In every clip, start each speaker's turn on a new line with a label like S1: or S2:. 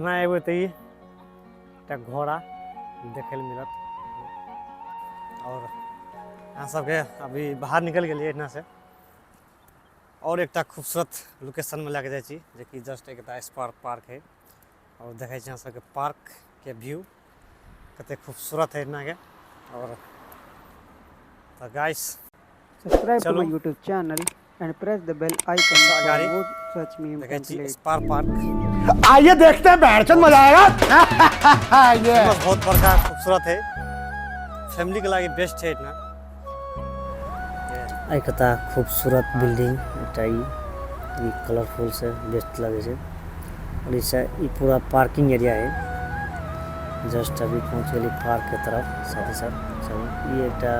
S1: एना एबै तऽ ई एकटा घोड़ा देखै लए मिलत। और अहाँ सबके अभी बाहर निकलि गेलियै एहिठामसँ और एकटा खूबसूरत लोकेशनमे लए कऽ जाइ छी, जेकि जस्ट एकटा स्पार्क पार्क है। और देखै छी अहाँ सबके पार्कके व्यू कते खूबसूरत है एहिठामके। और तऽ guys
S2: Subscribe to my YouTube channel and press the bell icon for more such meme
S1: देखै छी
S2: templates.
S1: Spark park.
S3: आइए देखते हैं, बैठचंद मजा आएगा। ये
S1: बहुत बड़का खूबसूरत है, फैमिली के लागे बेस्ट है इतना। एकटा खूबसूरत बिल्डिंग एकटा ई कलरफुल से बेस्ट लगे छै। और इसे ई पूरा पार्किंग एरिया है। जस्ट अभी पहुँच गेली पार्क के तरफ। साथ ही साथ चलू ई एकटा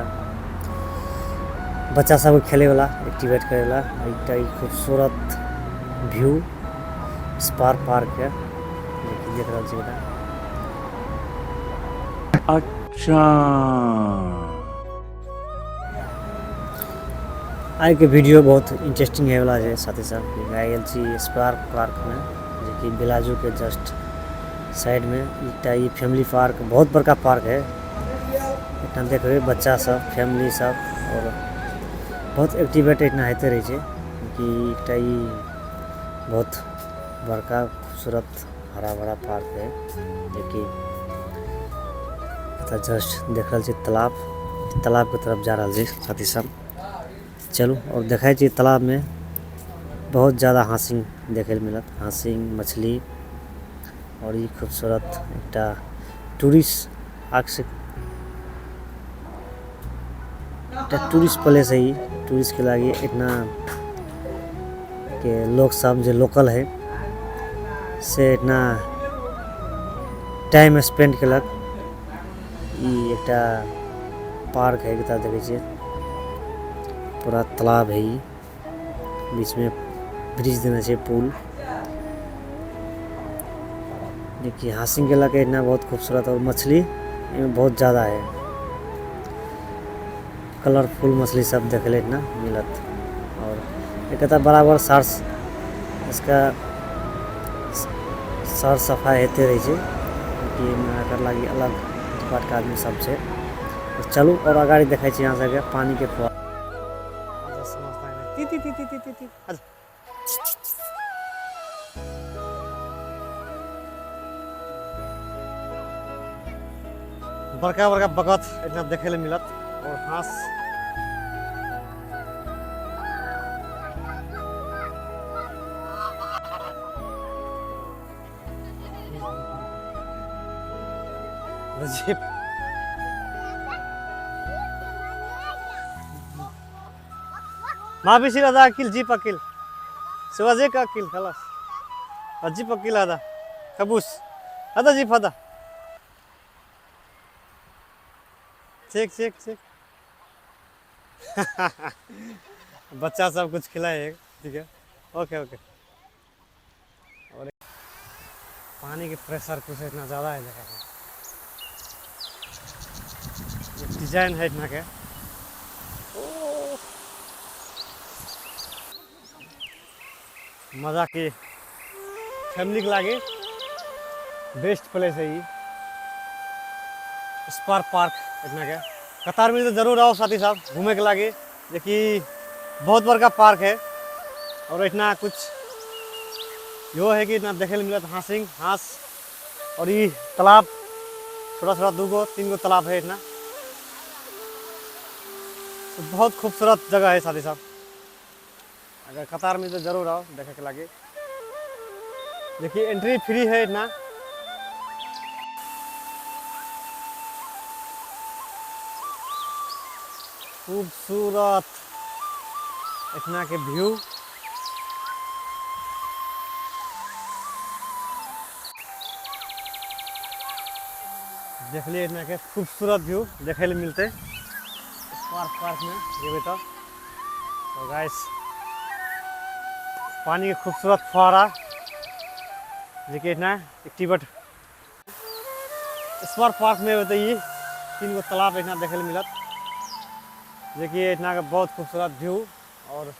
S1: बच्चा सब खेले वाला, एक्टिवेट करे वाला एकटा ई खूबसूरत व्यू स्पार्क पार्क है, जेकि देख रहल छी एकटा।
S4: अच्छा
S1: आइ के वीडियो बहुत इंटरेस्टिंग है वाला है। साथ ही साथ आइ गेल छी स्पार्क पार्क में, जेकि बेलाजू के जस्ट साइड में एकटा ई फैमिली पार्क, बहुत बड़का पार्क है। एहिठाम देखबै बच्चा सब, फैमिली सब और बहुत एक्टिवेट एहिठाम होइते रहै छै। कि एकटा ई बहुत बड़का खूबसूरत हरा भरा पार्क है, जेकि एतऽ जस्ट देख रहल छी तालाब, तालाब के तरफ जा रहल छी साथी सब। चलू और देखै छी तालाब में बहुत ज़्यादा हासिंग देखै लए मिलत, हासिंग मछली। और ई खूबसूरत एकटा टूरिस्ट आकर्षक एकटा टूरिस्ट प्लेस है। ई टूरिस्ट के लागी इतना के लोग सब जे लोकल है से इतना टाइम स्पेंड केलक। ई एकटा पार्क है, एकटा देखै छियै पूरा तालाब है, ई बीच में ब्रिज देने छै पुल। देखिए हासिंग के लगे इतना बहुत खूबसूरत और मछली इनमें बहुत ज़्यादा है, कलरफुल मछली सब देखे ले इतना मिलत। और एक बराबर सार इसका सार सफाई होते रहे छै, कि एकर लागी अलग डिपार्ट के आदमी सब छै। चलू और अगाड़ी देखै छी अहाँ सबके पानी के फुहारा। ती ती ती ती ती ती। बड़का बड़का बगत इतना देखे ले मिलत। और हांस जीप ما بيصير هذا اكل، جيب اكل سوى زيك اكل خلاص، جيب اكل هذا خبوس هذا جيب هذا ठीक ठीक ठीक। बच्चा सब कुछ खिलाए, ठीक है, ओके ओके। और पानी के प्रेशर कुछ इतना ज़्यादा है, देखा डिजाइन है इतना के। ओ मजा के फैमिली के लागे बेस्ट प्लेस है ये स्पार्क पार्क इतना के। कतार में तो जरूर आओ साथी साहब घूमे के लागे, जेकि बहुत बड़का पार्क है। और इतना कुछ यो है कि इतना देखे मिलत हासिंग हांस और ये तालाब, थोड़ा थोड़ा दो गो तीन गो तालाब है इतना। तो बहुत खूबसूरत जगह है साथी साहब, अगर कतार में तो जरूर आओ देखे के लागे। देखिए एंट्री फ्री है इतना। खूबसूरत इतना के व्यू। देखलिए इतना के खूबसूरत व्यू देखे ले मिलते पार्क पार्क में जेबे तो। तो गाइस पानी के खूबसूरत फुहारा जेकि इतना एक्टिवेट स्पार्क पार्क में तो ये तीन गो तालाब इतना देखे ले मिलत, जेकि इतना के बहुत खूबसूरत व्यू। और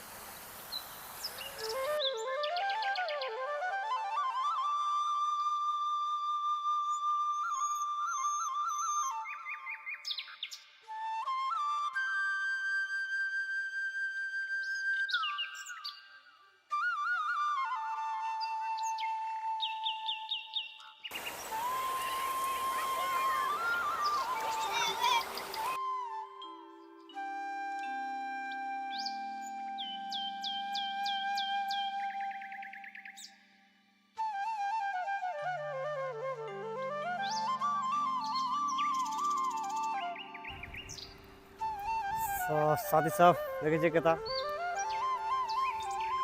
S1: तो साथी सब देखै छियै कतऽ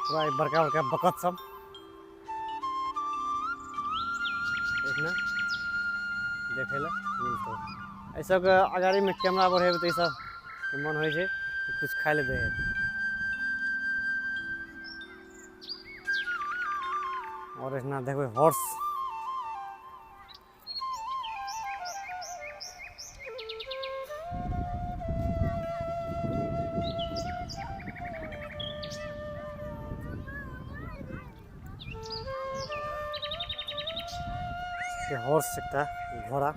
S1: पूरा ई बड़का बड़का बकत सब एखने देखै लए मिलतौ। एहि सबके अगाड़ीमे कैमरा बढ़ेबै तऽ ई सबके मन होइ छै कि कुछ खाइ लए दै। और एहिना देखबै हॉर्स, हॉर्स एकटा घोड़ा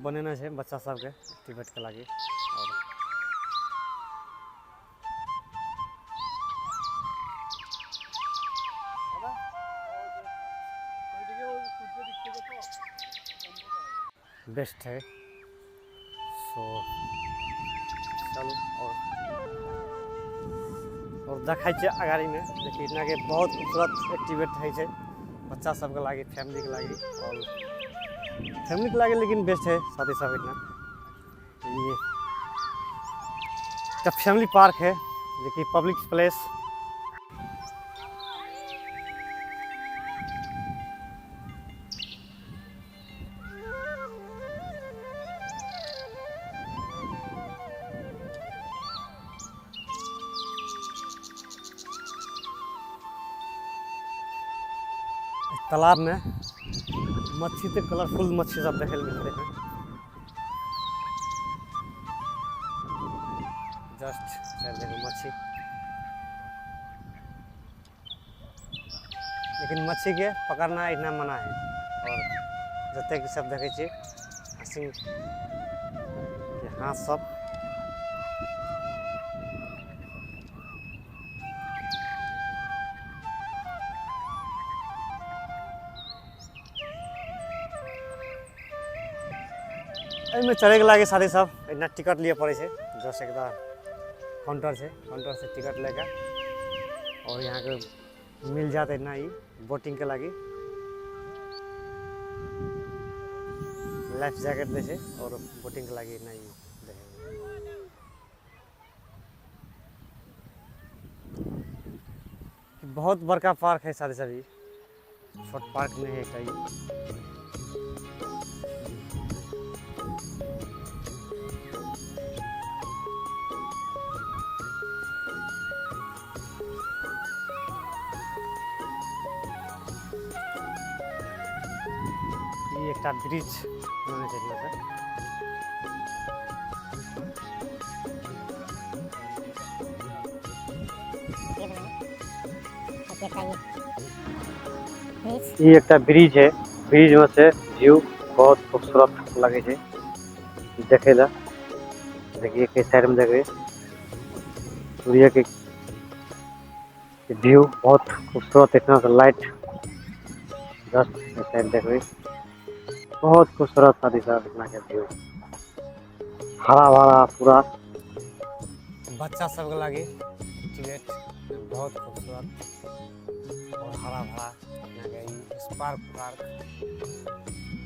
S1: बनेने छै बच्चा सबके एक्टिवेट के लागी। और बेस्ट है। सो चलू और देखै छियै अगाड़ीमे, देखिए इतना के बहुत खूबसूरत एक्टिवेट होइ छै बच्चा सबके लागी, फैमिली के लागी। और फैमिली के लागी लेकिन बेस्ट है साथी सब। इतना ये एकटा फैमिली पार्क है जेकि पब्लिक प्लेस। तालाब में मच्छी तो कलरफुल मच्छी सब देखे मिलते हैं। जस्ट देखो मच्छी, लेकिन मच्छी के पकड़ना इतना मना है। और जते कि सब देखे छियै हँसी के हाथ सब एहिमे चढ़ैके लागे साथी सब एहिना टिकट लिए पड़ै छै। जस्ट एकटा काउंटर छै, काउंटर से टिकट लेके और यहाँ के मिल जात एहिना ई बोटिंग के लागी लाइफ जैकेट दै छै और बोटिंग के लागी एहिना ई दै छै। बहुत बड़का पार्क है साथी सब, ई छोट पार्क नहीं है एकटा ई। एकटा ब्रिज बने छै एहिमे से। ई एकटा ब्रिज है, ब्रिज में से व्यू बहुत खूबसूरत लगे छै देखे ला। देखिए के साइड में देखिए सूर्य के व्यू बहुत खूबसूरत, इतना सा लाइट जस्ट साइड देखिए बहुत खूबसूरत साथी साहब इतना के व्यू, हरा भरा पूरा। बच्चा सबके लागी टिकट बहुत खूबसूरत और हरा भरा इतना के स्पार्क पार्क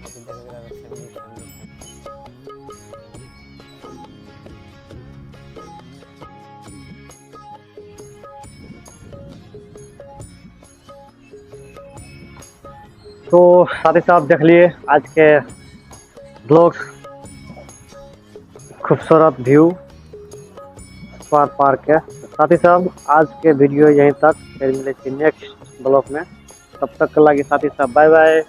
S1: फैमिली फैमिली। तो साथी साहब देख लिए आज के ब्लॉग, खूबसूरत व्यू स्पार्क पार्क के। साथी साहब आज के वीडियो यहीं तक, फिर मिले नेक्स्ट ब्लॉग में। तब तक के लागी साथी साहब बाय बाय।